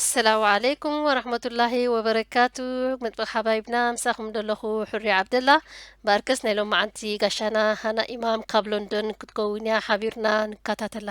ሰላሙ ዓለይኩም ወረሕመቱላሂ ወበረካቱ። መጥበቕ ሓባይብና፣ ምሳኹም ደለኹ፣ ሕሪ ዓብደላ። ባርከስ ናይ ሎማዓንቲ ጋሻና ሃና ኢማም ካብ ሎንዶን ክትከውን እያ። ሓቢርና ንከታተላ።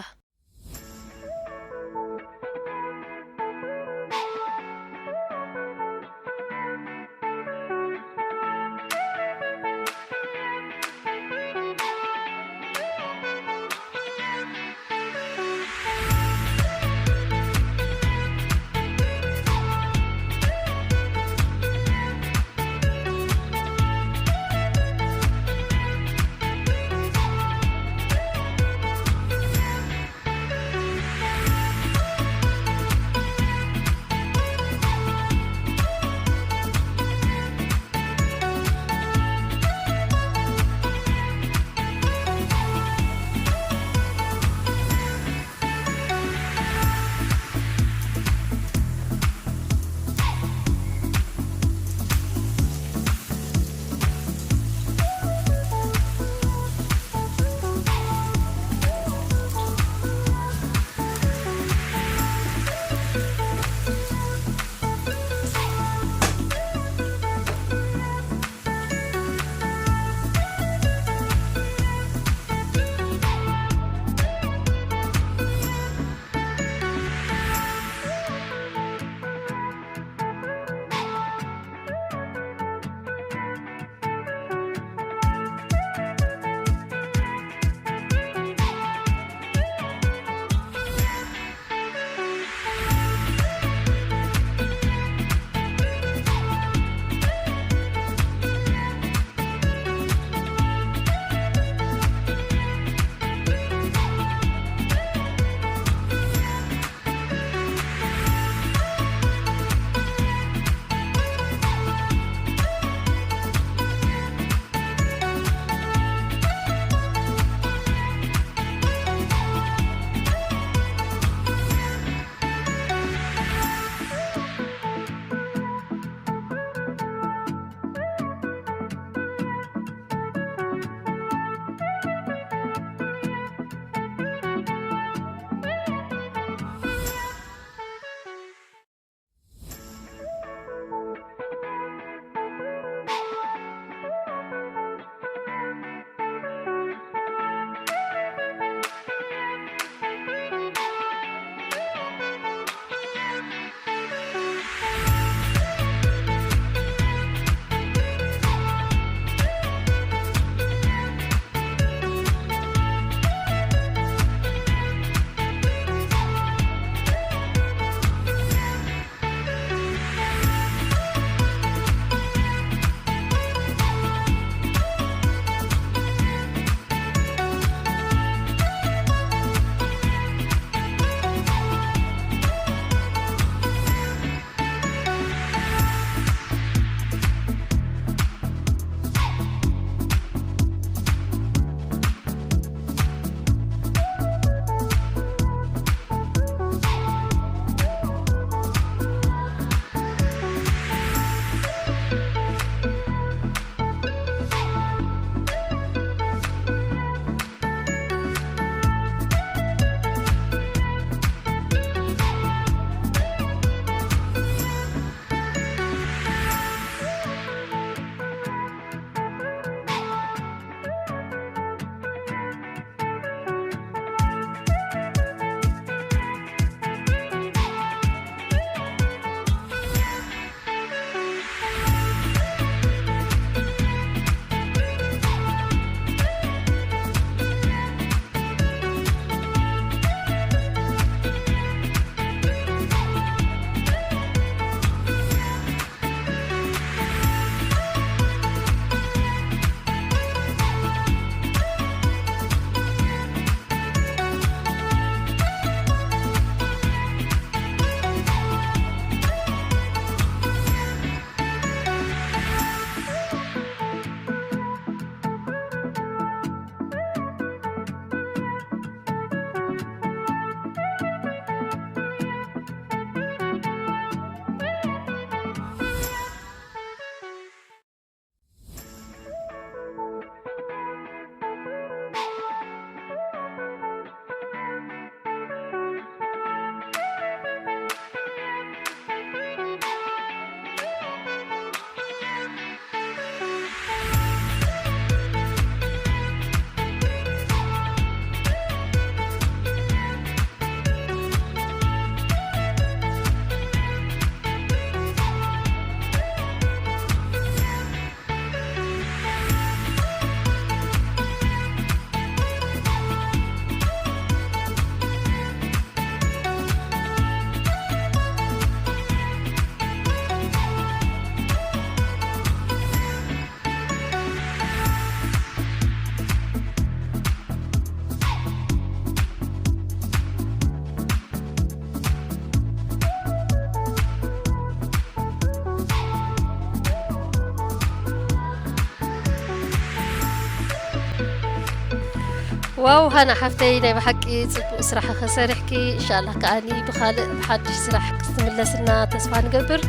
ዋው ሃና ሓፍተይ፣ ናይ ብሓቂ ጽቡቕ ስራሕ ኸሰሪሕኪ። ኢንሻላህ ከኣኒ ብኻልእ ብሓድሽ ስራሕ ክትምለስና ተስፋ ንገብር።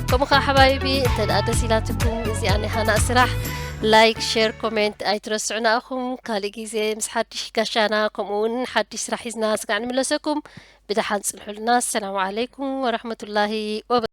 ከምኡ ኸዓ ሓባይቢ፣ እንተ ደኣ ደስ ኢላትኩም እዚኣ ናይ ሃና ስራሕ፣ ላይክ፣ ሼር፣ ኮሜንት ኣይትረስዑ። ንኣኹም ካልእ ግዜ ምስ ሓድሽ ጋሻና ከምኡ እውን ሓድሽ ስራሕ ሒዝና ስጋዕ ንምለሰኩም። ብደሓን ጽንሑልና። ሰላም ዓለይኩም ወረሕመቱላሂ ወበረካቱ።